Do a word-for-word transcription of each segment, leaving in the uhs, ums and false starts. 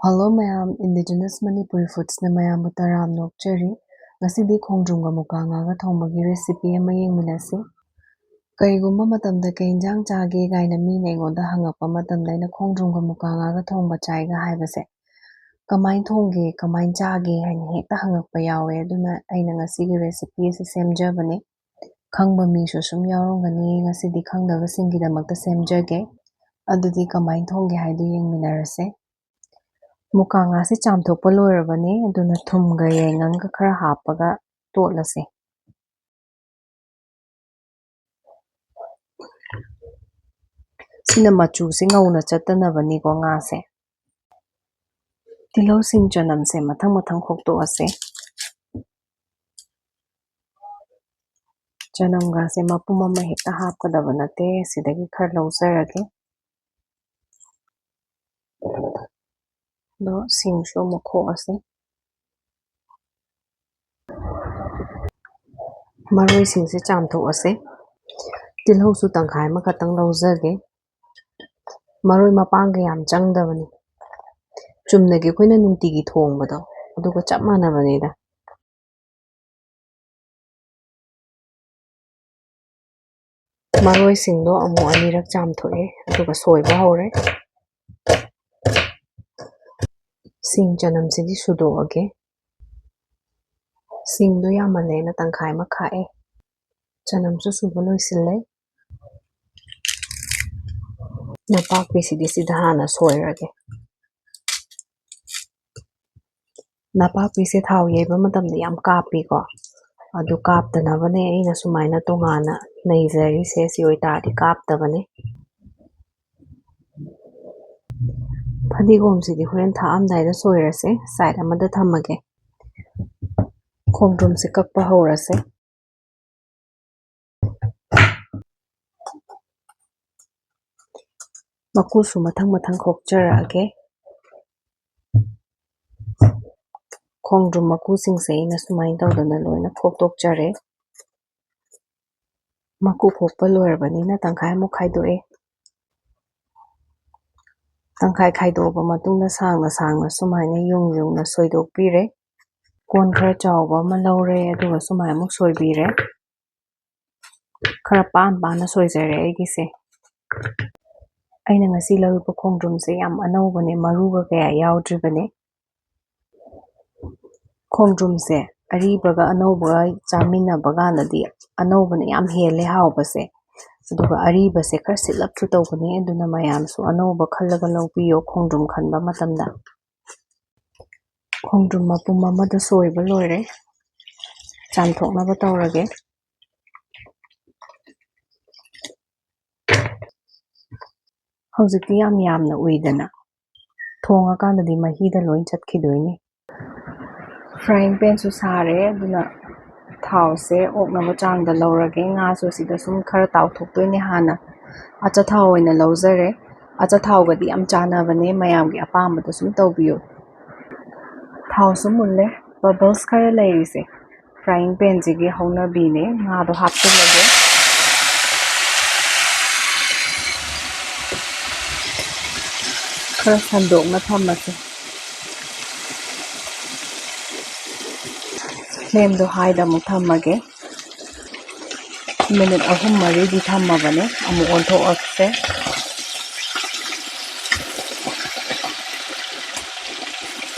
Hello ꯃꯌꯥꯝ, Indigenous Manipuri Foodsꯅ ꯃꯌꯥꯝꯕꯨ ꯇꯔꯥꯝꯅ ꯑꯣꯛꯆꯔꯤ꯫ ꯉꯁꯤꯗꯤ ꯈꯣꯡꯗ꯭ꯔꯨꯝꯒ ꯃꯨꯀꯥ ꯉꯥꯒ ꯊꯣꯡꯕꯒꯤ recipe ꯑꯃ ꯌꯦꯡꯃꯤꯟꯅꯁꯤ꯫ ꯀꯔꯤꯒꯨꯝꯕ ꯃꯇꯝꯗ "ꯀꯩ ꯏꯟꯖꯥꯡ ꯆꯥꯒꯦ?" ꯀꯥꯏꯅ ꯃꯤꯅ ꯑꯩꯉꯣꯟꯗ ꯍꯪꯉꯛꯄ ꯃꯇꯝꯗ, ꯑꯩꯅ "ꯈꯣꯡꯗ꯭ꯔꯨꯝꯒ ꯃꯨꯀꯥ ꯉꯥꯒ ꯊꯣꯡꯕ ꯆꯥꯏꯒ" ꯍꯥꯏꯕꯁꯦ, "ꯀꯃꯥꯏꯅ ꯊꯣꯡꯒꯦ, ꯀꯃꯥꯏꯅ ꯆꯥꯒꯦ?" ꯍꯥꯏꯅ ꯍꯦꯛꯇ ꯍꯪꯉꯛꯄ ꯌꯥꯎꯋꯦ꯫ ꯑꯗꯨꯅ ꯑꯩꯅ ꯉꯁꯤꯒꯤ recipe ꯑꯁꯤ ꯁꯦꯝꯖꯕꯅꯦ꯫ ꯈꯪꯕ ꯃꯤꯁꯨ ꯁꯨꯝ ꯌꯥꯎꯔꯝꯒꯅꯤ, ꯉꯁꯤꯗꯤ ꯈꯪꯗꯕꯁꯤꯡꯒꯤꯗꯃꯛꯇ ꯁꯦꯝꯖꯒꯦ꯫ ꯑꯗꯨꯗꯤ ꯀꯃꯥꯏꯅ ꯊꯣꯡꯒꯦ ꯍꯥꯏꯗꯨ ꯌꯦꯡꯃꯤꯟꯅꯔꯁꯦ꯫ ꯃꯨꯀꯥ ꯉꯥꯁꯦ ꯆꯥꯝꯊꯣꯛꯄ ꯂꯣꯏꯔꯕꯅꯦ, ꯑꯗꯨꯅ ꯊꯨꯝꯒ ꯌꯥꯏꯉꯪꯒ ꯈꯔ ꯍꯥꯞꯄꯒ ꯇꯣꯠꯂꯁꯦ꯫ ꯁꯤꯅ ꯃꯆꯨꯁꯦ ꯉꯧꯅ ꯆꯠꯇꯅꯕꯅꯤꯀꯣ ꯉꯥꯁꯦ꯫ ꯇꯤꯜꯍꯧ, ꯁꯤꯡ, ꯆꯅꯝꯁꯦ ꯃꯊꯪ ꯃꯊꯪ ꯈꯣꯛꯇꯣꯛꯑꯁꯦ꯫ ꯆꯅꯝꯒꯁꯦ ꯃꯄꯨꯝ ꯑꯃ ꯍꯦꯛꯇ ꯍꯥꯞꯀꯗꯕ ꯅꯠꯇꯦ, ꯁꯤꯗꯒꯤ ꯈꯔ ꯂꯧꯖꯔꯒꯦ꯫ ꯑꯗꯣ ꯁꯤꯡꯁꯨ ꯑꯃꯨꯛ ꯈꯣꯛꯑꯁꯤ꯫ ꯃꯔꯣꯏꯁꯤꯡꯁꯦ ꯆꯥꯝꯊꯣꯛꯑꯁꯦ꯫ ꯇꯤꯜꯍꯧꯁꯨ ꯇꯪꯈꯥꯏ ꯑꯃꯈꯛꯇꯪ ꯂꯧꯖꯒꯦ꯫ ꯃꯔꯣꯏ ꯃꯄꯥꯡꯒ ꯌꯥꯝ ꯆꯪꯗꯕꯅꯤ, ꯆꯨꯝꯅꯒꯤ ꯑꯩꯈꯣꯏꯅ ꯅꯨꯡꯇꯤꯒꯤ ꯊꯣꯡꯕꯗꯣ ꯑꯗꯨꯒ ꯆꯞ ꯃꯥꯟꯅꯕꯅꯤꯗ꯫ ꯃꯔꯣꯏꯁꯤꯡꯗꯣ ꯑꯃꯨꯛ ꯑꯅꯤꯔꯛ ꯆꯥꯝꯊꯣꯛꯑꯦ, ꯑꯗꯨꯒ ꯁꯣꯏꯕ ꯍꯧꯔꯦ꯫ ꯁꯤꯡ ꯆꯅꯝꯁꯤꯗꯤ ꯁꯨꯗꯣꯛꯑꯒꯦ꯫ ꯁꯤꯡꯗꯣ ꯌꯥꯝꯃꯜꯂꯦꯅ ꯇꯪꯈꯥꯏ ꯑꯃ ꯈꯥꯛꯑꯦ꯫ ꯆꯅꯝꯁꯨ ꯁꯨꯕ ꯂꯣꯏꯁꯤꯜꯂꯦ꯫ ꯅꯄꯥꯛꯄꯤꯁꯤꯗꯤ ꯁꯤꯗ ꯍꯥꯟꯅ ꯁꯣꯏꯔꯒꯦ꯫ ꯅꯄꯥꯛꯄꯤꯁꯦ ꯊꯥꯎ ꯌꯩꯕ ꯃꯇꯝꯗ ꯌꯥꯝ ꯀꯥꯞꯄꯤꯀꯣ, ꯑꯗꯨ ꯀꯥꯞꯇꯅꯕꯅꯦ ꯑꯩꯅ ꯁꯨꯃꯥꯏꯅ ꯇꯣꯉꯥꯟꯅ ꯅꯩꯖꯔꯤꯁꯦ, ꯁꯤ ꯑꯣꯏꯇꯥꯔꯗꯤ ꯀꯥꯞꯇꯕꯅꯦ꯫ ꯐꯗꯤꯒꯣꯝꯁꯤꯗꯤ ꯍꯣꯔꯦꯟ ꯊꯥꯛꯑꯝꯗꯥꯏꯗ ꯁꯣꯏꯔꯁꯦ, side ꯑꯃꯗ ꯊꯝꯃꯒꯦ꯫ ꯈꯣꯡꯗ꯭ꯔꯨꯝꯁꯦ ꯀꯛꯄ ꯍꯧꯔꯁꯦ꯫ ꯃꯀꯨꯁꯨ ꯃꯊꯪ ꯃꯊꯪ ꯈꯣꯛꯆꯔꯛꯑꯒꯦ꯫ ꯈꯣꯡꯗ꯭ꯔꯨꯝ ꯃꯀꯨꯁꯤꯡꯁꯦ ꯑꯩꯅ ꯁꯨꯃꯥꯏꯅ ꯇꯧꯗꯅ ꯂꯣꯏꯅ ꯈꯣꯛꯇꯣꯛꯆꯔꯦ꯫ ꯃꯀꯨ ꯈꯣꯛꯄ ꯂꯣꯏꯔꯕꯅꯤꯅ ꯇꯪꯈꯥꯏꯃꯨꯛ ꯈꯥꯏꯗꯣꯛꯑꯦ꯫ ꯇꯪꯈꯥꯏ ꯈꯥꯏꯗꯣꯛꯑꯕ ꯃꯇꯨꯡꯗ ꯁꯥꯡꯅ ꯁꯥꯡꯅ ꯁꯨꯃꯥꯏꯅ ꯌꯨꯡ ꯌꯨꯡꯅ ꯁꯣꯏꯗꯣꯛꯄꯤꯔꯦ꯫ ꯀꯣꯟ ꯈꯔ ꯆꯥꯎꯕ ꯑꯃ ꯂꯧꯔꯦ, ꯑꯗꯨꯒ ꯁꯨꯃꯥꯏꯅ ꯑꯃꯨꯛ ꯁꯣꯏꯕꯤꯔꯦ꯫ ꯈꯔ ꯄꯥꯅ ꯄꯥꯅ ꯁꯣꯏꯖꯔꯦ ꯑꯩꯒꯤꯁꯦ꯫ ꯑꯩꯅ ꯉꯁꯤ ꯂꯧꯔꯤꯕ ꯈꯣꯡꯗ꯭ꯔꯨꯝꯁꯦ ꯌꯥꯝ ꯑꯅꯧꯕꯅꯦ, ꯃꯔꯨꯒ ꯀꯌꯥ ꯌꯥꯎꯗ꯭ꯔꯤꯕꯅꯦ꯫ ꯈꯣꯡꯗ꯭ꯔꯨꯝꯁꯦ ꯑꯔꯤꯕꯒ ꯑꯅꯧꯕꯒ ꯆꯥꯃꯤꯟꯅꯕ ꯀꯥꯟꯗꯗꯤ ꯑꯅꯧꯕꯅ ꯌꯥꯝ ꯍꯦꯜꯂꯦ ꯍꯥꯎꯕꯁꯦ꯫ ꯑꯗꯨꯒ ꯑꯔꯤꯕꯁꯦ ꯈꯔ ꯁꯤꯠꯂꯞꯁꯨ ꯇꯧꯕꯅꯦ, ꯑꯗꯨꯅ ꯃꯌꯥꯝꯁꯨ ꯑꯅꯧꯕ ꯈꯜꯂꯒ ꯂꯧꯕꯤꯌꯣ ꯈꯣꯡꯗ꯭ꯔꯨꯝ ꯈꯟꯕ ꯃꯇꯝꯗ꯫ ꯈꯣꯡꯗ꯭ꯔꯨꯝ ꯃꯄꯨꯝ ꯑꯃꯗ ꯁꯣꯏꯕ ꯂꯣꯏꯔꯦ꯫ ꯆꯥꯝꯊꯣꯛꯅꯕ ꯇꯧꯔꯒꯦ꯫ ꯍꯧꯖꯤꯛꯇꯤ ꯌꯥꯝ ꯌꯥꯝꯅ ꯎꯏꯗꯅ, ꯊꯣꯡꯉꯀꯥꯟꯗꯗꯤ ꯃꯍꯤꯗ ꯂꯣꯏ ꯆꯠꯈꯤꯗꯣꯏꯅꯤ꯫ Frying panꯁꯨ ꯁꯥꯔꯦ, ꯑꯗꯨꯅ ꯊꯥꯎꯁꯦ ꯑꯣꯛꯅꯕ ꯆꯥꯡꯗ ꯂꯧꯔꯒꯦ꯫ ꯉꯥꯁꯨ ꯁꯤꯗ ꯁꯨꯝ ꯈꯔ ꯇꯥꯎꯊꯣꯛꯇꯣꯏꯅꯦ ꯍꯥꯟꯅ꯫ ꯑꯆꯥꯊꯥꯎ ꯑꯣꯏꯅ ꯂꯧꯖꯔꯦ꯫ ꯑꯆꯥꯊꯥꯎꯒꯗꯤ ꯌꯥꯝ ꯆꯥꯟꯅꯕꯅꯦ, ꯃꯌꯥꯝꯒꯤ ꯑꯄꯥꯝꯕꯗ ꯁꯨꯝ ꯇꯧꯕꯤꯌꯨ꯫ ꯊꯥꯎꯁꯨ ꯃꯨꯜꯂꯦ꯫ Bubbles ꯈꯔ ꯂꯩꯔꯤꯁꯦ frying panꯁꯤꯒꯤ ꯍꯧꯅꯕꯤꯅꯦ꯫ ꯉꯥꯗꯣ ꯍꯥꯞꯆꯤꯜꯂꯒꯦ꯫ ꯈꯔ ꯁꯟꯗꯣꯛꯅ ꯊꯝꯃꯁꯦ꯫ Flameꯗꯣ highꯗ ꯑꯃꯨꯛ ꯊꯝꯃꯒꯦ꯫ Minute ꯑꯍꯨꯝ ꯃꯔꯤꯗꯤ ꯊꯝꯃꯕꯅꯦ꯫ ꯑꯃꯨꯛ ꯑꯣꯟꯊꯣꯛꯑꯁꯦ꯫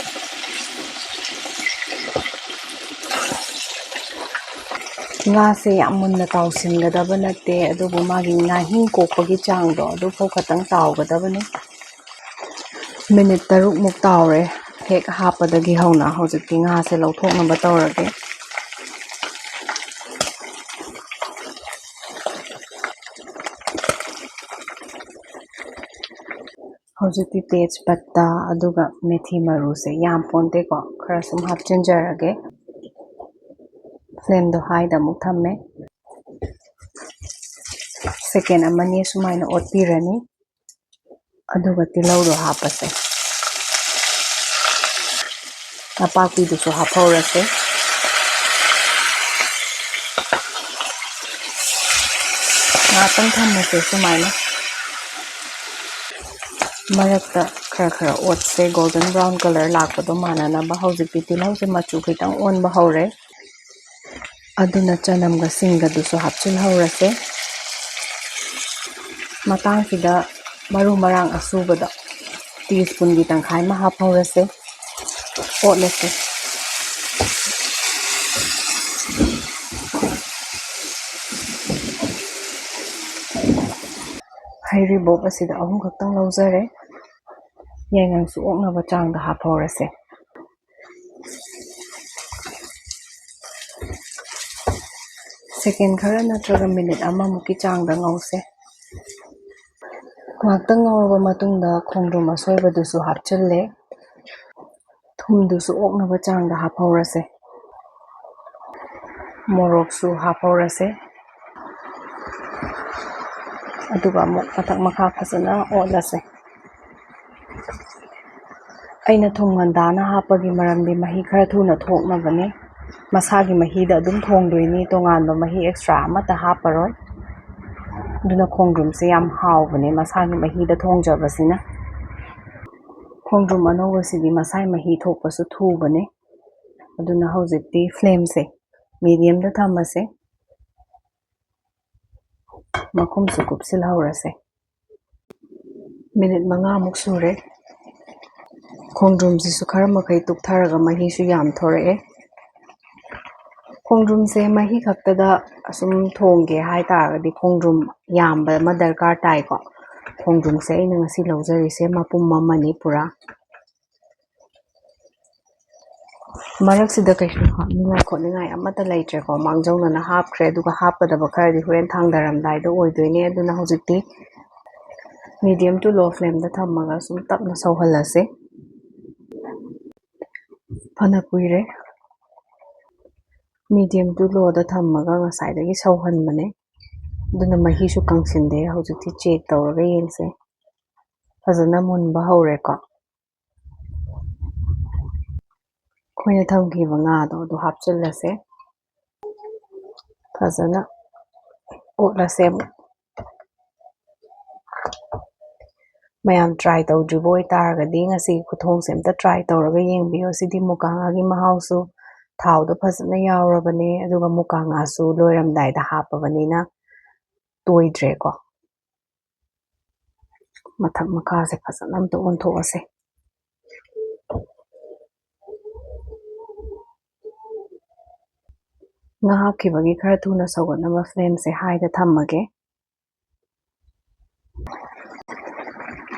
ꯉꯥꯁꯦ ꯌꯥꯝ ꯃꯨꯟꯅ ꯇꯥꯎꯁꯤꯟꯒꯗꯕ ꯅꯠꯇꯦ, ꯑꯗꯨꯕꯨ ꯃꯥꯒꯤ ꯉꯥꯍꯤꯡ ꯀꯣꯛꯄꯒꯤ ꯆꯥꯡꯗꯣ ꯑꯗꯨꯐꯥꯎ ꯈꯇꯪ ꯇꯥꯎꯒꯗꯕꯅꯤ꯫ Minute ꯇꯔꯨꯛꯃꯨꯛ ꯇꯥꯎꯔꯦ ꯍꯦꯛ ꯍꯥꯞꯄꯗꯒꯤ ꯍꯧꯅ꯫ ꯍꯧꯖꯤꯛꯇꯤ ꯉꯥꯁꯦ ꯂꯧꯊꯣꯛꯅꯕ ꯇꯧꯔꯒꯦ꯫ ꯍꯧꯖꯤꯛꯇꯤ ꯇꯦꯖꯄꯇꯥ ꯑꯗꯨꯒ ꯃꯦꯊꯤ ꯃꯔꯨꯁꯦ ꯌꯥꯝ ꯄꯣꯟꯇꯦꯀꯣ, ꯈꯔ ꯁꯨꯝ ꯍꯥꯞꯆꯤꯟꯖꯔꯒꯦ꯫ Flameꯗꯣ highꯗ ꯑꯃꯨꯛ ꯊꯝꯃꯦ꯫ Second ꯑꯃꯅꯤ ꯁꯨꯃꯥꯏꯅ ꯑꯣꯠꯄꯤꯔꯅꯤ꯫ ꯑꯗꯨꯒ ꯇꯤꯜꯍꯧꯗꯣ ꯍꯥꯞꯄꯁꯦ꯫ ꯅꯄꯥꯛꯄꯤꯗꯨꯁꯨ ꯍꯥꯞꯍꯧꯔꯁꯦ꯫ ꯉꯥꯛꯇꯪ ꯊꯝꯃꯁꯦ ꯁꯨꯃꯥꯏꯅ꯫ ꯃꯔꯛꯇ ꯈꯔ ꯈꯔ ꯑꯣꯠꯁꯦ, ꯒꯣꯜꯗꯟ ꯕ꯭ꯔꯥꯎꯟ ꯀꯂꯔ ꯂꯥꯛꯄꯗꯣ ꯃꯥꯟꯅꯅꯕ꯫ ꯍꯧꯖꯤꯛꯇꯤ ꯇꯤꯜꯍꯧꯁꯦ ꯃꯆꯨ ꯈꯤꯇꯪ ꯑꯣꯟꯕ ꯍꯧꯔꯦ꯫ ꯑꯗꯨꯅ ꯆꯅꯝꯒ ꯁꯤꯡꯒꯗꯨꯁꯨ ꯍꯥꯞꯆꯤꯜꯍꯧꯔꯁꯦ꯫ ꯃꯇꯥꯡꯁꯤꯗ ꯃꯔꯨ ꯃꯔꯥꯡ ꯑꯁꯨꯕꯗ ꯇꯤ ꯁ꯭ꯄꯨꯟꯒꯤ ꯇꯪꯈꯥꯏ ꯑꯃ ꯍꯥꯞꯍꯧꯔꯁꯦ꯫ ꯑꯣꯠꯂꯁꯦ꯫ ꯍꯩꯔꯤꯕꯣꯞ ꯑꯁꯤꯗ ꯑꯍꯨꯝ ꯈꯛꯇꯪ ꯂꯧꯖꯔꯦ꯫ ꯌꯥꯏꯉꯪꯁꯨ ꯑꯣꯛꯅꯕ ꯆꯥꯡꯗ ꯍꯥꯞꯍꯧꯔꯁꯦ꯫ ꯁꯦꯀꯦꯟ ꯈꯔ ꯅꯠꯇ꯭ꯔꯒ ꯃꯤꯅꯤꯠ ꯑꯃꯃꯨꯛꯀꯤ ꯆꯥꯡꯗ ꯉꯧꯁꯦ꯫ ꯉꯥꯛꯇꯪ ꯉꯧꯔꯕ ꯃꯇꯨꯡꯗ ꯈꯣꯡꯗ꯭ꯔꯨꯝ ꯑꯁꯣꯏꯕꯗꯨꯁꯨ ꯍꯥꯞꯆꯤꯜꯂꯦ꯫ ꯊꯨꯝꯗꯨꯁꯨ ꯑꯣꯛꯅꯕ ꯆꯥꯡꯗ ꯍꯥꯞꯍꯧꯔꯁꯦ꯫ ꯃꯣꯔꯣꯛꯁꯨ ꯍꯥꯞꯍꯧꯔꯁꯦ꯫ ꯑꯗꯨꯒ ꯑꯃꯨꯛ ꯃꯊꯛ ꯃꯈꯥ ꯐꯖꯅ ꯑꯣꯠꯂꯁꯦ꯫ ꯑꯩꯅ ꯊꯨꯝ ꯉꯟꯇꯥꯅ ꯍꯥꯞꯄꯒꯤ ꯃꯔꯝꯗꯤ ꯃꯍꯤ ꯈꯔ ꯊꯨꯅ ꯊꯣꯛꯅꯕꯅꯦ꯫ ꯃꯁꯥꯒꯤ ꯃꯍꯤꯗ ꯑꯗꯨꯝ ꯊꯣꯡꯗꯣꯏꯅꯤ, ꯇꯣꯉꯥꯟꯕ ꯃꯍꯤ ꯑꯦꯛꯁꯇ꯭ꯔꯥ ꯑꯃꯠꯇ ꯍꯥꯞꯄꯔꯣꯏ꯫ ꯑꯗꯨꯅ ꯈꯣꯡꯗ꯭ꯔꯨꯝꯁꯦ ꯌꯥꯝ ꯍꯥꯎꯕꯅꯦ ꯃꯁꯥꯒꯤ ꯃꯍꯤꯗ ꯊꯣꯡꯖꯕꯁꯤꯅ꯫ ꯈꯣꯡꯗ꯭ꯔꯨꯝ ꯑꯅꯧꯕꯁꯤꯗꯤ ꯃꯁꯥꯒꯤ ꯃꯍꯤ ꯊꯣꯛꯄꯁꯨ ꯊꯨꯕꯅꯦ꯫ ꯑꯗꯨꯅ ꯍꯧꯖꯤꯛꯇꯤ ꯐ꯭ꯂꯦꯝꯁꯦ ꯃꯤꯗꯤꯌꯝꯗ ꯊꯝꯃꯁꯦ꯫ ꯃꯈꯨꯝꯁꯨ ꯀꯨꯞꯁꯤꯜꯍꯧꯔꯁꯦ꯫ ꯃꯤꯅꯤꯠ ꯃꯉꯥꯃꯨꯛ ꯁꯨꯔꯦ꯫ ꯈꯣꯡꯗ꯭ꯔꯨꯝꯁꯤꯁꯨ ꯈꯔ ꯃꯈꯩ ꯇꯨꯞꯊꯔꯒ ꯃꯍꯤꯁꯨ ꯌꯥꯝ ꯊꯣꯔꯛꯑꯦ꯫ ꯈꯣꯡꯗ꯭ꯔꯨꯝꯁꯦ ꯃꯍꯤ ꯈꯛꯇꯗ ꯑꯁꯨꯝ ꯊꯣꯡꯒꯦ ꯍꯥꯏ ꯇꯥꯔꯒꯗꯤ ꯈꯣꯡꯗ꯭ꯔꯨꯝ ꯌꯥꯝꯕ ꯑꯃ ꯗꯔꯀꯥꯔ ꯇꯥꯏꯀꯣ꯫ ꯈꯣꯡꯗ꯭ꯔꯨꯝꯁꯦ ꯑꯩꯅ ꯉꯁꯤ ꯂꯧꯖꯔꯤꯁꯦ ꯃꯄꯨꯝ ꯑꯃꯅꯤ ꯄꯨꯔꯥ꯫ ꯃꯔꯛꯁꯤꯗ ꯀꯩꯁꯨ ꯍꯥꯞꯅꯤꯡꯉꯥꯏ ꯈꯣꯠꯅꯤꯡꯉꯥꯏ ꯑꯃꯠꯇ ꯂꯩꯇ꯭ꯔꯦꯀꯣ, ꯃꯥꯡꯖꯧꯅꯅ ꯍꯥꯞꯈ꯭ꯔꯦ꯫ ꯑꯗꯨꯒ ꯍꯥꯞꯀꯗꯕ ꯈꯔꯗꯤ ꯍꯣꯔꯦꯟ ꯊꯥꯡꯗꯔꯝꯗꯥꯏꯗ ꯑꯣꯏꯗꯣꯏꯅꯦ꯫ ꯑꯗꯨꯅ ꯍꯧꯖꯤꯛꯇꯤ medium to low flameꯗ ꯊꯝꯃꯒ ꯁꯨꯝ ꯇꯞꯅ ꯁꯧꯍꯜꯂꯁꯦ꯫ ꯐꯅ ꯀꯨꯏꯔꯦ medium to lowꯗ ꯊꯝꯃꯒ ꯉꯁꯥꯏꯗꯒꯤ ꯁꯧꯍꯟꯕꯅꯦ, ꯑꯗꯨꯅ ꯃꯍꯤꯁꯨ ꯀꯪꯁꯤꯟꯗꯦ꯫ ꯍꯧꯖꯤꯛꯇꯤ check ꯇꯧꯔꯒ ꯌꯦꯡꯁꯦ, ꯐꯖꯅ ꯃꯨꯟꯕ ꯍꯧꯔꯦꯀꯣ꯫ ꯑꯩꯈꯣꯏꯅ ꯊꯝꯈꯤꯕ ꯉꯥꯗꯣ ꯑꯗꯨ ꯍꯥꯞꯆꯤꯜꯂꯁꯦ꯫ ꯐꯖꯅ ꯑꯣꯠꯂꯁꯦ ꯑꯃꯨꯛ꯫ ꯃꯌꯥꯝ try ꯇꯧꯗ꯭ꯔꯤꯕ ꯑꯣꯏꯇꯥꯔꯒꯗꯤ ꯉꯁꯤꯒꯤ ꯈꯨꯊꯣꯡꯁꯦ ꯑꯝꯇ try ꯇꯧꯔꯒ ꯌꯦꯡꯕꯤꯌꯣ꯫ ꯁꯤꯗꯤ ꯃꯨꯀꯥ ꯉꯥꯒꯤ ꯃꯍꯥꯎꯁꯨ ꯊꯥꯎꯗ ꯐꯖꯅ ꯌꯥꯎꯔꯕꯅꯦ, ꯑꯗꯨꯒ ꯃꯨꯀꯥ ꯉꯥꯁꯨ ꯂꯣꯏꯔꯝꯗꯥꯏꯗ ꯍꯥꯞꯄꯕꯅꯤꯅ ꯇꯣꯏꯗ꯭ꯔꯦꯀꯣ꯫ ꯃꯊꯛ ꯃꯈꯥꯁꯦ ꯐꯖꯅ ꯑꯝꯇ ꯑꯣꯟꯊꯣꯛꯑꯁꯦ꯫ ꯉꯥ ꯍꯥꯞꯈꯤꯕꯒꯤ ꯈꯔ ꯊꯨꯅ ꯁꯧꯒꯠꯅꯕ flameꯁꯦ highꯗ ꯊꯝꯃꯒꯦ꯫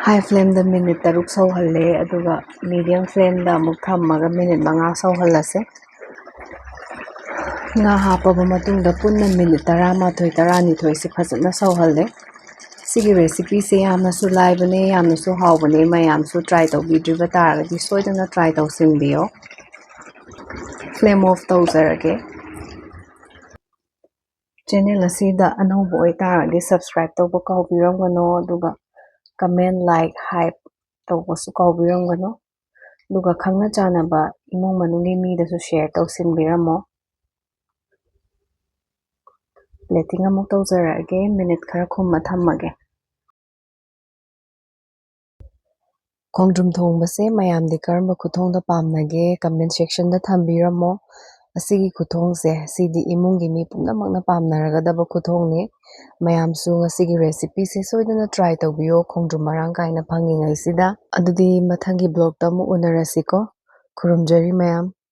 High flameꯗ minute ꯇꯔꯨꯛ ꯁꯧꯍꯜꯂꯦ, ꯑꯗꯨꯒ medium flameꯗ ꯑꯃꯨꯛ ꯊꯝꯃꯒ minute ꯃꯉꯥ ꯁꯧꯍꯜꯂꯁꯦ꯫ ꯉꯥ ꯍꯥꯞꯄꯕ ꯃꯇꯨꯡꯗ ꯄꯨꯟꯅ minute ꯇꯔꯥꯃꯥꯊꯣꯏ, ꯇꯔꯥꯅꯤꯊꯣꯏꯁꯦ ꯐꯖꯅ ꯁꯧꯍꯜꯂꯦ꯫ ꯁꯤꯒꯤ recipeꯁꯦ ꯌꯥꯝꯅꯁꯨ ꯂꯥꯏꯕꯅꯦ, ꯌꯥꯝꯅꯁꯨ ꯍꯥꯎꯕꯅꯦ꯫ ꯃꯌꯥꯝꯁꯨ try ꯇꯧꯕꯤꯗ꯭ꯔꯤꯕ ꯇꯥꯔꯒꯗꯤ ꯁꯣꯏꯗꯅ try ꯇꯧꯁꯤꯟꯕꯤꯌꯣ꯫ Flame off ꯇꯧꯖꯔꯒꯦ꯫ Channel ꯑꯁꯤꯗ ꯑꯅꯧꯕ ꯑꯣꯏꯇꯥꯔꯒꯗꯤ subscribe ꯇꯧꯕ ꯀꯥꯎꯕꯤꯔꯝꯒꯅꯣ, ꯑꯗꯨꯒ comment, like, hype ꯇꯧꯕꯁꯨ ꯀꯥꯎꯕꯤꯔꯝꯒꯅꯣ꯫ ꯑꯗꯨꯒ ꯈꯪꯅ ꯆꯥꯟꯅꯕ ꯏꯃꯨꯡ ꯃꯅꯨꯡꯒꯤ ꯃꯤꯗꯁꯨ share ꯇꯧꯁꯤꯟꯕꯤꯔꯝꯃꯣ꯫ Plating ꯑꯃꯨꯛ ꯇꯧꯖꯔꯛꯑꯒꯦ, minute ꯈꯔ ꯈꯨꯝꯃ ꯊꯝꯃꯒꯦ꯫ ꯈꯣꯡꯗ꯭ꯔꯨꯝ ꯊꯣꯡꯕꯁꯦ ꯃꯌꯥꯝꯗꯤ ꯀꯔꯝꯕ ꯈꯨꯊꯣꯡꯗ ꯄꯥꯝꯅꯒꯦ? Comment sectionꯗ ꯊꯝꯕꯤꯔꯝꯃꯣ꯫ ꯑꯁꯤꯒꯤ ꯈꯨꯊꯣꯡꯁꯦ, ꯁꯤꯗꯤ ꯏꯃꯨꯡꯒꯤ ꯃꯤ ꯄꯨꯝꯅꯃꯛꯅ ꯄꯥꯝꯅꯔꯒꯗꯕ ꯈꯨꯊꯣꯡꯅꯤ꯫ ꯃꯌꯥꯝꯁꯨ ꯉꯁꯤꯒꯤ recipeꯁꯦ ꯁꯣꯏꯗꯅ try ꯇꯧꯕꯤꯌꯣ, ꯈꯣꯡꯗ꯭ꯔꯨꯝ ꯃꯔꯥꯡ ꯀꯥꯏꯅ ꯐꯪꯉꯤꯉꯩꯁꯤꯗ꯫ ꯑꯗꯨꯗꯤ ꯃꯊꯪꯒꯤ vlogꯇ ꯑꯃꯨꯛ ꯎꯅꯔꯁꯤꯀꯣ꯫ ꯈꯨꯔꯨꯝꯖꯔꯤ ꯃꯌꯥꯝ꯫